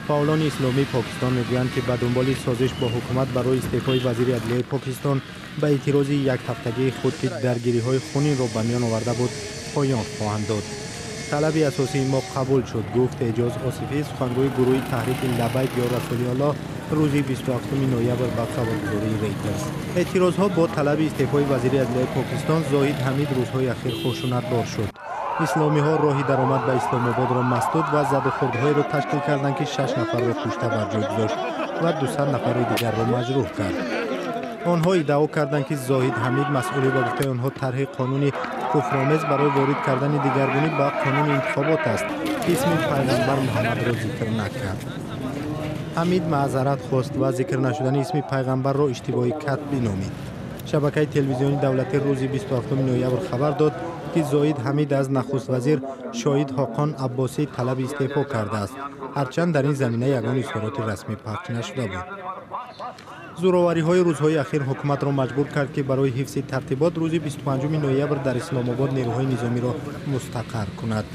Фаъолони исломии Покистон мегӯянд, ки ба дунболи созиш бо ҳукумат барои истеъфои вазири адлияи Покистон ба эътирози якҳафтагии худ, ки даргириҳои хунинро ба миён оварда буд, поён хоҳанд дод. Талаби асосии мо қабул шуд, гуфт Эъҷоз Осифӣ, сухангӯи гурӯҳи Таҳрики Лабайк ё Расулиаллоҳ, рӯзи 27 ноябр ба хабаргузории Рейтерс. Эътирозҳо бо талаби истеъфои вазири адлияи Покистон Зоҳид Ҳамид рӯзҳои ахир хушунатбор шуд. Исломиҳо роҳи даромад ба Исломободро масдуд ва задухӯрдҳоеро ташкил карданд, ки шаш нафарро кушта бар ҷой гузошт ва 200 нафари дигарро маҷрӯҳ кард. Онҳо иддао карданд, ки Зоҳид Ҳамид масъули, ба гуфтаи онҳо, тарҳи қонуни куфромез барои ворид кардани дигаргунӣ ба қонуни интихобот аст, ки исми пайғамбар Муҳаммадро зикр накард. Ҳамид маъзарат хост ва зикр нашудани исми пайғамбарро иштибоҳи катбӣ номид. Шабакаи телевизиони давлатӣ рӯзи 27 ноябр хабар дод, ки Зоҳид Ҳамид аз нахуствазир Шоҳид Ҳоқон Аббосӣ талаби истеъфо кардааст, ҳарчанд дар ин замина ягон изҳороти расмӣ пахш нашуда буд. Зӯровариҳои рӯзҳои ахир ҳукуматро маҷбур кард, ки барои ҳифзи тартибот рӯзи 25 ноябр дар Исломобод нерӯҳои низомиро мустақар кунад.